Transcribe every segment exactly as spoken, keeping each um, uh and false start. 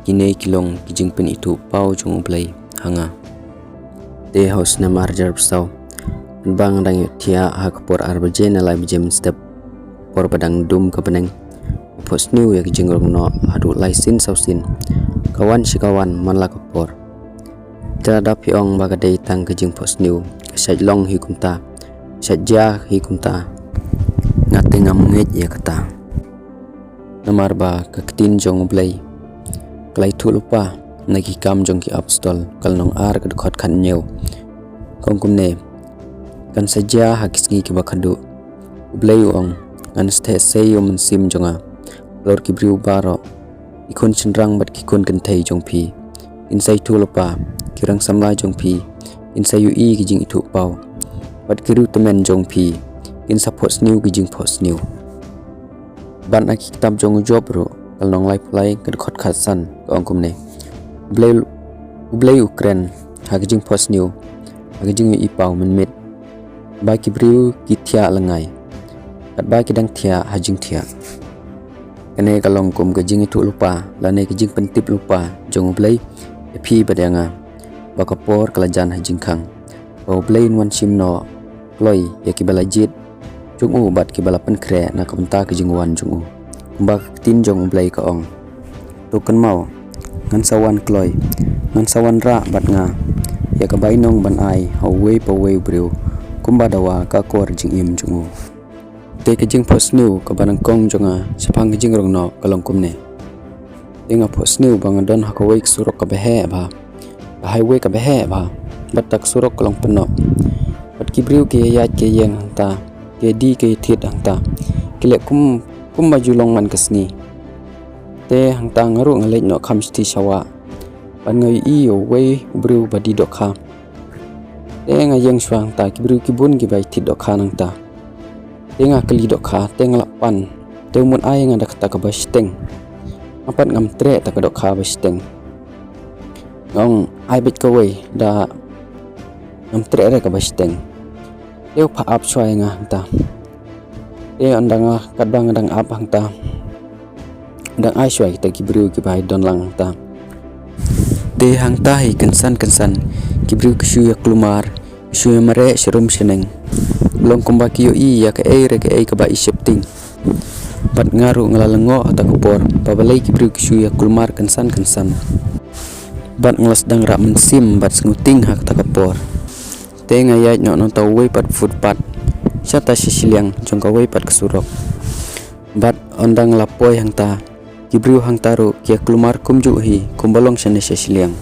kine ki long ki jingpynithuh paw jong U Blei ha nga. Te ha u snem ar hajar arphew saw, katba nga dang ïohthiah ha ka por ar baje ne lai baje mynstep, por ba dang dum ka bneng, ka phohsniew ïa ka jingrong noh haduh lai sien saw sien, ka wan shi ka wan man la ka por. Te lada phi ong ba ka dei tang ka jingphohsniew, ka shait long hi kumta, shait jia hi kumta, nga te ngam ngeit ïa kata. Namar ba ka ktien jong U Blei ka la ïathuh lypa na Ki Kam jong ki Apostol, ka lynnong ar, ka dkhot khathynñiew, ka ong kumne: Kan sa jia ha ki sngi kiba khatduh, U Blei u ong, ngan sa theh sei ïa U Mynsiem jong nga halor ki briew baroh. Ki khun shynrang bad ki khun kynthei jong phi kin sa ïathuh lypa, ki rangsamla jong phi kin sa ïohi ki jingithuh paw, bad ki riewtymmen jong phi kin sa phohsniew ki jingphohsniew. Bad na ki kitab jong u Job ruh, ka lynnong laiphew lai, ka dkhot khatsan, ka ong kumne: U Blei, U Blei u kren ha ka jingphohsniew, ha ka jingïohi paw mynmiet, ba ki briew ki thiah lyngngai, katba ki dang thiah ha jingthiah. Kane ka long kum ka jingïathuh lypa lane ka jingpyntip lypa jong U Blei ïa phi bad ïa nga, ba ka por ka la jan ha jingkhang, ba U Blei un wan shim noh kloi ïa kiba la jied jong u bad kiba la pynkhreh na ka bynta ka jingwan jong u. Kumba ka ktien jong U Blei ka ong: To kynmaw, ngan sa wan kloi, ngan sa wanrah bad nga ïa ka bainong ban ai ha uwei pa uwei u briew, kumba dawa ka akor jingim jong u. Te ka jingphohsniew kaba nyngkong jong nga shaphang ka jingrong noh ka long kumne: Te nga phohsniew ba nga don ha kawei ka surok kaba heh bha, ka highway kaba heh bha, bad kata ka surok ka long pynnoh, bad ki briew ki ïaid ki ïeng hangta, ki die ki thied hangta, ki leh kum, kumba ju long man ka sngi. Te hangta nga ruh nga leit noh kham shithi sha wah, bad nga ïohi ïa uwei u briew ba die dohkha. Te nga ïeng shuwa hangta, ki briew ki bun kiba thied dohkha nangta. Te nga kylli dohkha, te nga lah pan. Te u mut ai nga da kata kaba shiteng. Nga pat ngam treh ta ka dohkha ba shiteng. Nga ong ai beit kawei, da ngam treh re kaba shiteng. Te u phah ap shuwa ïa nga hangta. Te ynda nga, katba nga dang ap hangta, dang ai shuwa kita ki briew kiba ïadon lang hangta. Te hangta hi kynsan kynsan ki briew ki shu ïa kulmar, ki shu ïa mareh sharum shaneng, long kumba ki ïohi ïa kaei re kaei kaba i sheptieng. Bad nga ruh nga la lyngngoh ha kata ka por ba balei ki briew ki shu ïa kulmar kynsan kynsan. Bad nga la sdang rah mynsiem bad sngewtieng ha kata ka por. Te nga ïaid noh na uta uwei pat footpath, shata sha shiliang jong kawei pat ka surok. Bad ynda nga la poi hangta, ki briew hangta ruh ki ïa kulmar kumjuh hi kumba long shane sha shiliang.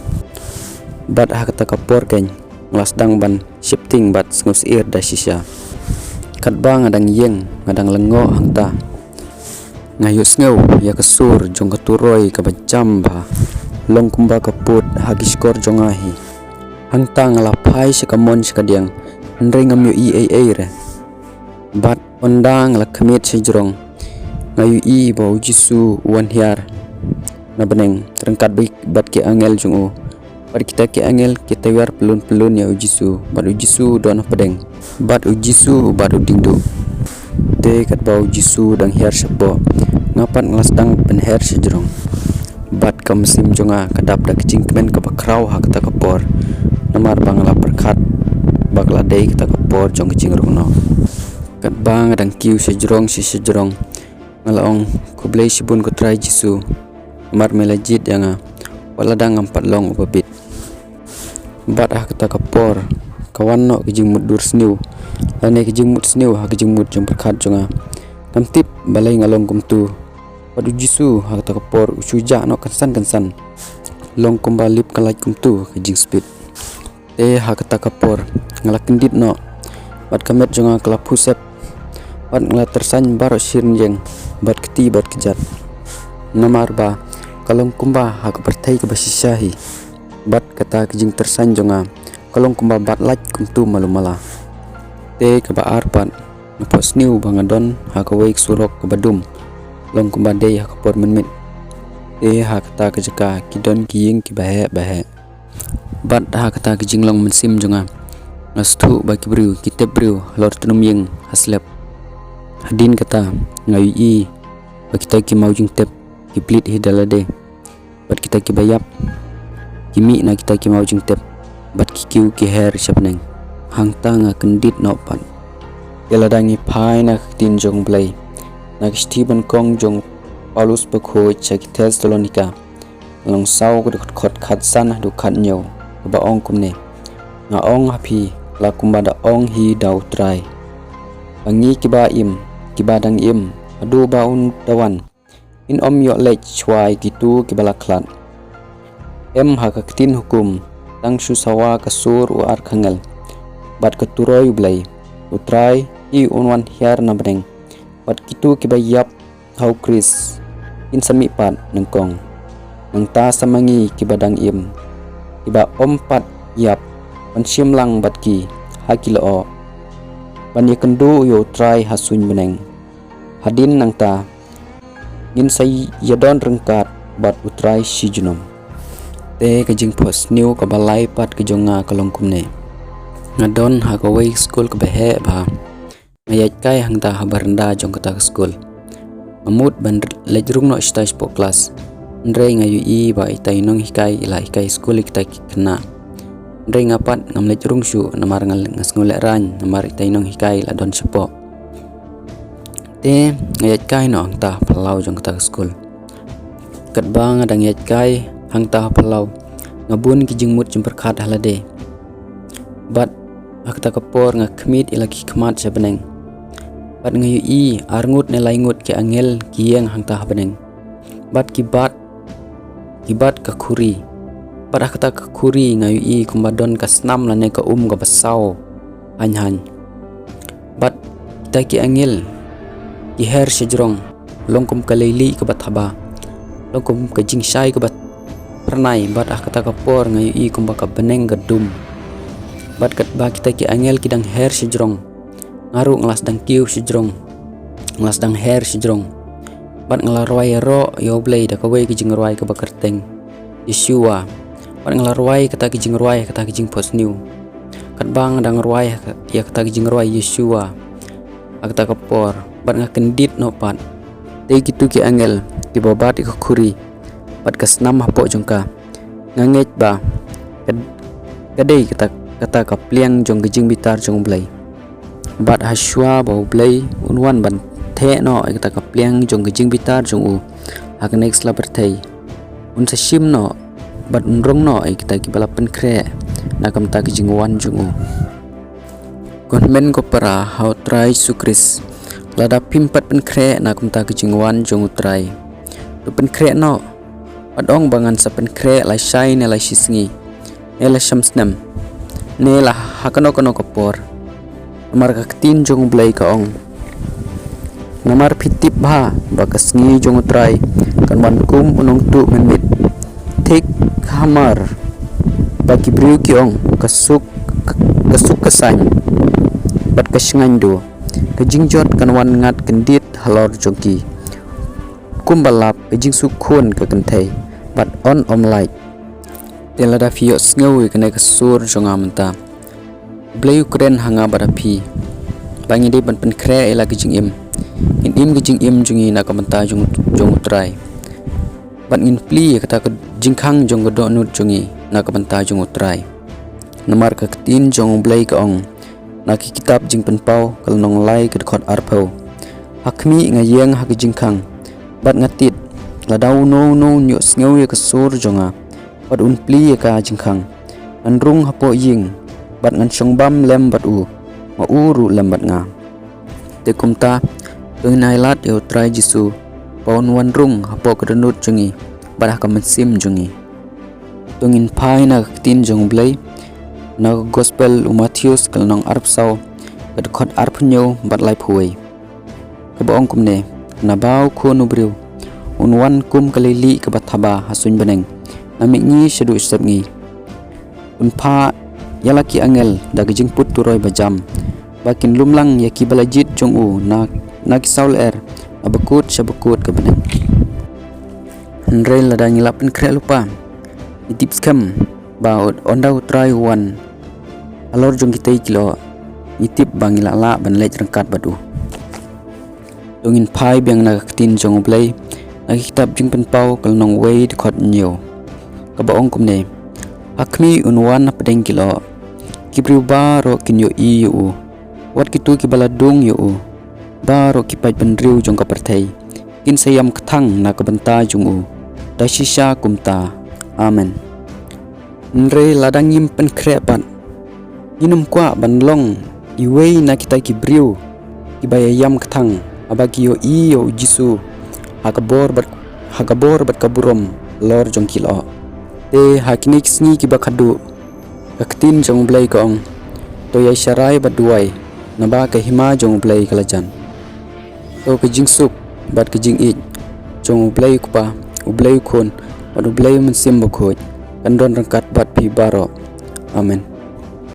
Bad ha kata ka por keiñ nga la sdang ban sheptieng bad sngewsyier da shisha. Katba nga dang ïeng, nga dang lyngngoh hangta, nga ïohsngew ïa ka sur jong ka turoi kaba jam bha, long kumba ka pud ha ki shkor jong nga hi. Hangta nga la phai sha kamon sha kadiang, hynrei ngam ïohi ei ei re. Bad ynda nga la khmih shajrong, nga ïohi ba U Jisu u wan hiar na bneng ryngkat bad ki angel jong u. Bad kita ki angel ki tyrwa pyllun pyllun ïa U Jisu, bad U Jisu u don hapdeng, bad U Jisu u bat u diengduh. Te katba U Jisu u dang hiar shapoh, nga pat nga la sdang pynhiar shajrong. Bad ka mynsiem jong nga ka dap da ka jingkmen kaba khraw ha kata ka por, namar ba nga la pyrkhat ba ka la dei kata ka por jong ka jingrong noh. Katba nga dang kiew shajrong shi shajrong, nga la ong, Khublei shibun ko Trai Jisu, namar me la jied ïa nga wat lada ngam pat long uba bit. Bad ha kata ka por ka wan noh ka jingmut dur sniew, lane ka jingmut sniew ha ka jingmut jingpyrkhat jong nga. Ngam tip balei nga long kumtu. Bad U Jisu ha kata ka por u shu jah noh kynsan kynsan, long kumba lip ka light kumtu ka jingspit. Te ha kata ka por nga la kyndit noh, bad ka met jong nga ka la phuh sep, bad nga la tyrsain baroh shi rynïeng, bad kti bad kjat. Namar ba ka long kumba ha ka pyrthei kaba shisha hi, bad kata ka jingtyrsain jong nga ka long kumba bat light kumtu malu mala. Te kaba ar pat, nga phohsniew ba nga don ha kawei ka surok kaba dum, long kumba dei ha ka por mynmiet. Te ha kata ka jaka ki don ki ïing kiba heh ba heh. Bad ha kata ka jinglong mynsiem jong nga, nga sngewthuh ba ki briew ki tep briew halor tnum ïing ha slep. Hadien kata nga ïohi ba kita ki maw jingtep ki plied hi da lade. bad kita kiba ïap ki mih na kita ki maw jingtep, bad ki kiew ki her sha bneng. Hangta nga kyndit noh pat. Te lada ngi phai na ka ktien jong U Blei, na ka shithi ba nyngkong jong u Paulus bakhuid sha ki Thessalonika, lynnong saw, ka dkhot khatsan haduh khathynñiew, kaba ong kumne: Nga ong ha phi, la kumba da ong hi da U Trai, ba ngi kiba im, kiba dang im, haduh ba un da wan, ngin ym ïoh leit shuwa ïa kito kiba la khlad. Em ha ka ktien hukum, tang shu sawa ka sur u archangel, bad ka turoi U Blei, U Trai hi un wan hiar na bneng, bad kito kiba ïap ha U Khrist kin sa mih pat nyngkong. Nangta sa ma ngi kiba dang im, kiba ym pat ïap, ban shim lang bad ki ha ki lyoh, ban ïakynduh ïa U Trai ha suiñ bneng. Hadien nangta ngin sa ïadon ryngkat bad U Trai shi junom. Te ka jingphohsniew kaba lai pat ka jong nga ka long kumne: Nga don ha kawei ka skul kaba heh bha. Nga ïaid kai hangta ha baranda jong kata ka skul. Nga mut ban leit rung noh shatai shapoh klas, hynrei nga ïohi ba itai i nonghikai i la hikai skul ïa kita ki khynnah. Hynrei nga pat ngam leit rung shuh namar nga, nga sngew lehraiñ namar itai i nonghikai i la don shapoh. Te nga ïaid kai noh hangta ha phyllaw jong kata ka skul. Katba nga dang ïaid kai hangta ha phyllaw, nga bun ki jingmut jingpyrkhat ha lade. Bad ha kata ka por nga khmied ïa la ki khmat sha bneng. Bad nga ïohi arngut ne laingut ki angel ki ïeng hangta ha bneng, bad ki bat, ki bat ka khuri. Bad ha kata ka khuri nga ïohi kumba don ka snam lane ka um kaba saw haiñ haiñ. Bad kita ki angel ki her shajrong, long kum ka leilieh kaba thaba, long kum ka jingshai kaba phyrnai. Bad ha kata ka por nga ïohi kumba ka bneng ka dum. Bad katba kita ki angel ki dang her shajrong, nga ruh nga la sdang kiew shajrong, nga la sdang her shajrong. Bad nga la rwai ïaroh ïa U Blei da kawei ka jingrwai kaba kyrteng Yeshua. Bad nga la rwai kata ka jingrwai ha kata ka jingphohsniew. Katba nga dang rwai ha ka, ïa kata ka jingrwai Yeshua ha kata ka por, bad nga kyndit noh pat. Te kito ki angel kiba bat ïa ka khuri bad ka snam hapoh jong ka, nga ngeit ba ka, ka dei kata, kata ka pliang jong ka jingbitar jong U Blei. Bad ha shuwa ba U Blei un wan ban theh noh ïa kata ka pliang jong ka jingbitar jong u ha kane ka sla pyrthei, un sa shim noh bad un rung noh ïa kita kiba la pynkhreh na ka bynta ka jingwan jong u. Ko hynmen ko para ha U Trai Jisu Khrist, lada phim pat pynkhreh na ka bynta ka jingwan jong U Trai, to pynkhreh noh. Bad ym ba ngan sa pynkhreh lashai ne lashisngi, ne lashemsnem, ne la ha kano kano ka por. Namar ka ktien jong U Blei ka ong: Namar phi tip bha ba ka sngi jong U Trai kan wan kum u nongtuh mynmiet. Thik hamar ba ki briew ki ong, ka suk, ka suk ka saiñ bad ka shngaiñ duh, ka jingjot kan wan ngat kyndit halor jong ki. Kumba lap ka jingsuk khun ka kynthei, bad yn ym lait. Te lada phi ïohsngew ïa kane ka sur jong nga mynta, U Blei u kren ha nga bad ha phi ba ngi dei ban pynkhreh ïa la ka jingim. Ngin im ka jingim jong ngi na ka bynta jong, jong U Trai. Bad ngin plie ïa kata ka jingkhang jong ka dohnud jong ngi na ka bynta jong U Trai. Namar ka ktien jong U Blei ka ong, na ki kitab Jingpynpaw ka lynnong lai ka dkhot arphew: Ha khmih nga ïeng ha ka jingkhang, bad nga tied, lada uno uno un ïohsngew ïa ka sur jong nga, bad un plie ïa ka jingkhang, ngan rung hapoh ïing, bad ngan shong bam lem bad u, ma u ruh lem bad nga. Te kumta, to ngin ailad ïa U Trai Jisu ba un wan rung hapoh ka dohnud jong ngi bad ha ka mynsiem jong ngi. To ngin phai na ka ktien jong U Blei na ka Gospel u Mathaios ka lynnong arphew saw, ka dkhot arphew hynñiew bad laiphew wei, kaba ong kumne: Naba u Khun u briew un wan kum ka leilieh kaba thaba ha suiñ bneng na mihngi shaduh sepngi. Un phah ïa la ki angel da ka jingput turoi bajam, ba kin lum lang ïa kiba la jied jong u na, na ki saw lyer, na bakut sha bakut ka bneng. Hynrei lada ngi la pynkhreh lypa, ngi tip skhem ba ynda U Trai u wan halor jong kitei ki lyoh, ngi tip ba ngi la lah ban leit ryngkat bad u. To ngin phai biang na ka ktien jong U Blei na Na ka kitab Jingpynpaw ka lynnong wei dkhot hynñiew, kaba ong kumne: Ha khmih un wan hapdeng ki lyoh. Ki briew baroh kin ïohi ïa u, wat kito kiba la dung ïa u. Baroh ki paidbynriew jong ka pyrthei kin sa ïam kthang na ka bynta jong u da shisha kumta. Amen. Hynrei lada ngim pynkhreh pat, ngin ym kwah ban long iwei na kita ki briew kiba ïa ïam kthang haba ki ïohi ïa u Jisu ha ka bor bad, ha ka bor bad ka burom halor jong ki lyoh. Te ha kine ki sngi kiba khadduh, ka ktien jong U Blei ka ong: To ïai sharai bad duwai, naba ka hima jong U Blei ka la jan. To ka jingsuk bad ka jingïeit jong U Blei U Kpa, U Blei U Khun bad U Blei U Mynsiem Bakhuid kan don ryngkat bad phi baroh. Amen.